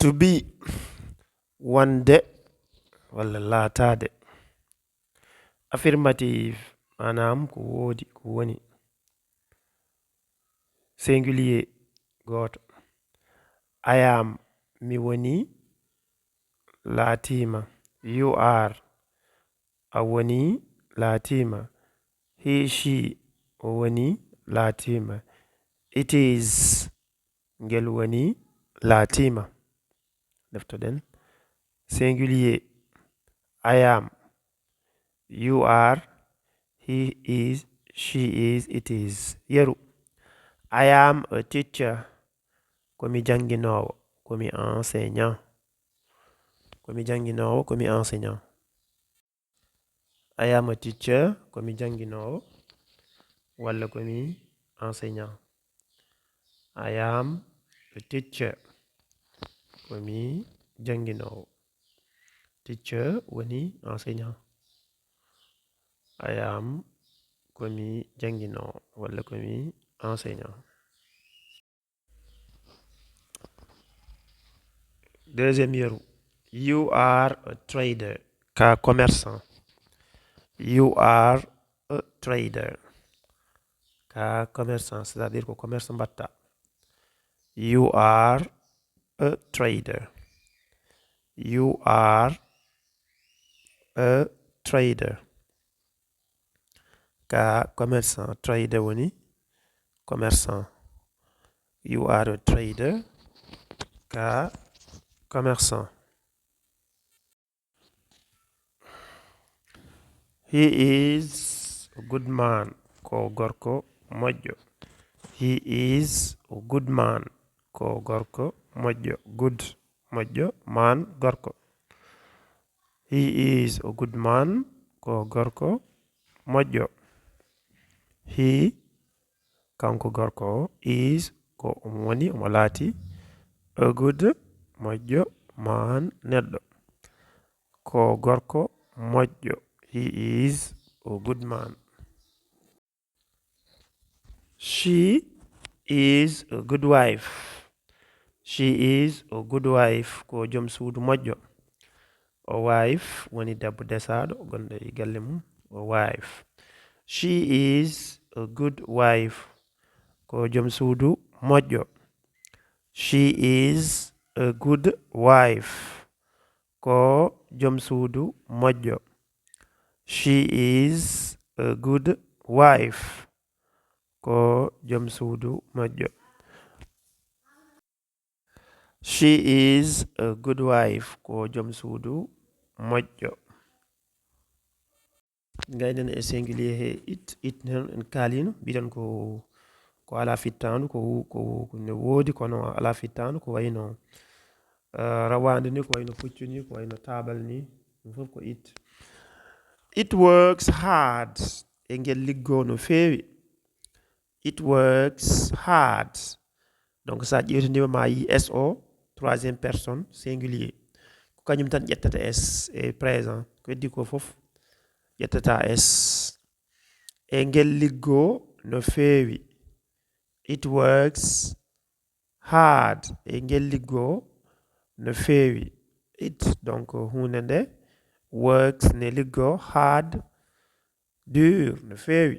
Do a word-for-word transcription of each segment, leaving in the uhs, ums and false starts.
To be, wonde walla laataade. Affirmative, maanaam ko woodi, ko woni. Singulier, gooto. I am, mi woni, laatiima. You are, a woni, laatiima. He, she, o woni, laatiima. It is, ngel woni, laatiima. Deftoɗen. Singulier, I am, you are, he is, she is, it is. Yeru. I am a teacher. Ko mi jannginoowo. Ko mi enseignant. Ko mi jannginoowo, ko mi enseignant. I am a teacher, ko mi jannginoowo, walla ko mi enseignant. I am a teacher, ko mi jannginoowo. Teacher woni enseignant. I am, ko mi jannginoowo, walla ko mi enseignant. Deuxième yeru. You are a trader. Ka commerçant. You are a trader. Ka commerçant, c'est-à-dire ko commerce mbatta. You are a trader. You are a trader. Ka commerçant, trader woni commerçant. You are a trader. Ka commerçant. He is a good man. Ko gorko moƴƴo. He is a good man. Ko gorko moƴƴo. Good, moƴƴo, man, gorko. He is a good man. Ko gorko moƴƴo. He, kanko gorko o, is, ko omo woni, omo laati, a good, moƴƴo, man, neɗɗo. Ko gorko moƴƴo. He is a good man. She is a good wife. She is a good wife. Ko joom suudu moƴƴo. A wife woni debbo desaaɗo gonɗo e galle mum. A wife. She is a good wife. Ko joom suudu moƴƴo. She is a good wife. Ko joom suudu moƴƴo. She is a good wife. Ko joom suudu moƴƴo. She is a good wife. Ko joom suudu moƴƴo. Ngaynen e singulier he it. It noon en kaalino, mbiɗen ko, ko alaa fittaandu, ko, ko, ko ne woodi, kono alaa fittaandu, ko wayno, eh, rawaandu ni, ko wayno puccu ni, ko wayno taabal ni, ɗum fof ko it. It works hard. E ngel liggoo no feewi. It works hard. Donc, so a ƴeewtindima ma yi S O, troisième personne singulier. Ko kañum tan ƴettata S e présent. Ko heddi ko fof ƴettata S. E ngel liggoo no feewi. It works hard. E ngel liggoo no feewi. It, donc, huunde nde, works, ne liggoo, hard, dur, no feewi.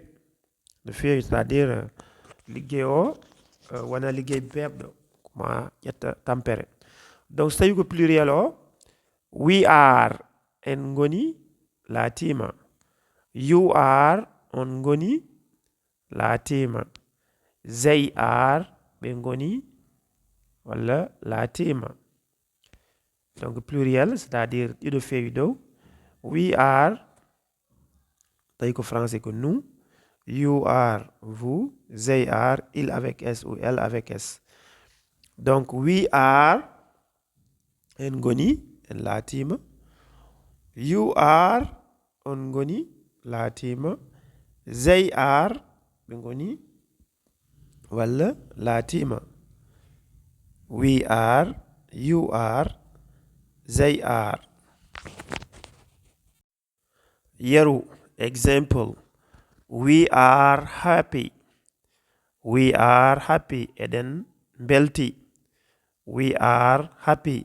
No feewi, c'est-à-dire, euh, liggey o, euh, wona liggey beeɓɗo, ko ma ƴetta tampere. Donc, so tawi ko pluriel o, we are, en ngoni, laatiima. You are, on ngoni, laatiima. They are, ɓe ngoni, walla laatiima. Donc, pluriel, c'est-à-dire ɗiɗo feewi dow. We are, tawi ko français ko nous. You are, vous. They are, il avec S ou elle avec S. Donc, we are, en ngoni, en laatiima. You are, on ngoni, laatiima. They are, ɓe ngoni, walla laatiima. We are, you are, they are. Yeru, example. We are happy. We are happy. Eɗen mbelti. We are happy.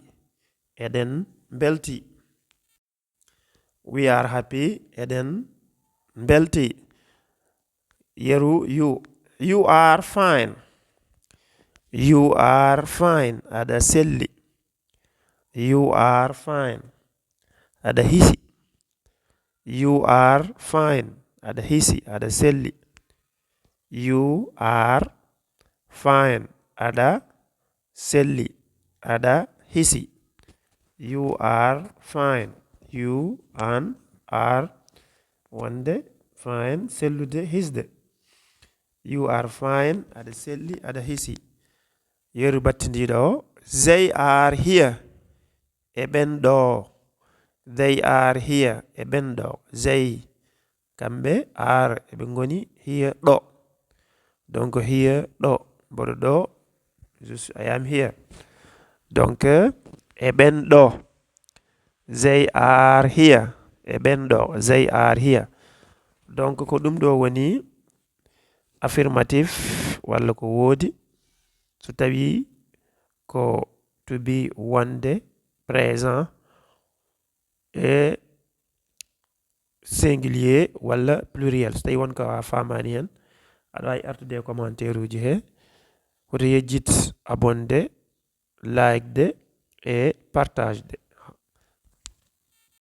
Eɗen mbelti. We are happy. Eɗen mbelti. Yeru, you. You are fine. You are fine. Aɗa selli. You are fine. Aɗa hisi. You are fine. Aɗa hisi. Aɗa selli. You are fine. Aɗa selli. Aɗa hisi. You are fine. You and are wonde, fine sellude, hisde. You are fine. Aɗa selli. Aɗa hisi. Yeru battindiiɗo o. They are here. E ɓen ɗo. They are here. E ɓen ɗo. They. Kamɓe are, eɓe ngoni here ɗo. Donc here ɗo. Mboɗo ɗo. Just I am here. Donc e ɓen ɗo. They are here. E ɓen ɗo. They are here. Donc ko ɗum ɗo woni affirmatif walla ko woodi. So tawi ko to be wonde, présent, e singulier walla pluriel. So tawi won ko a faamaani heen, aɗa waawi artude e commentaire uji he. Hoto yejjit abonde, like de e partage de.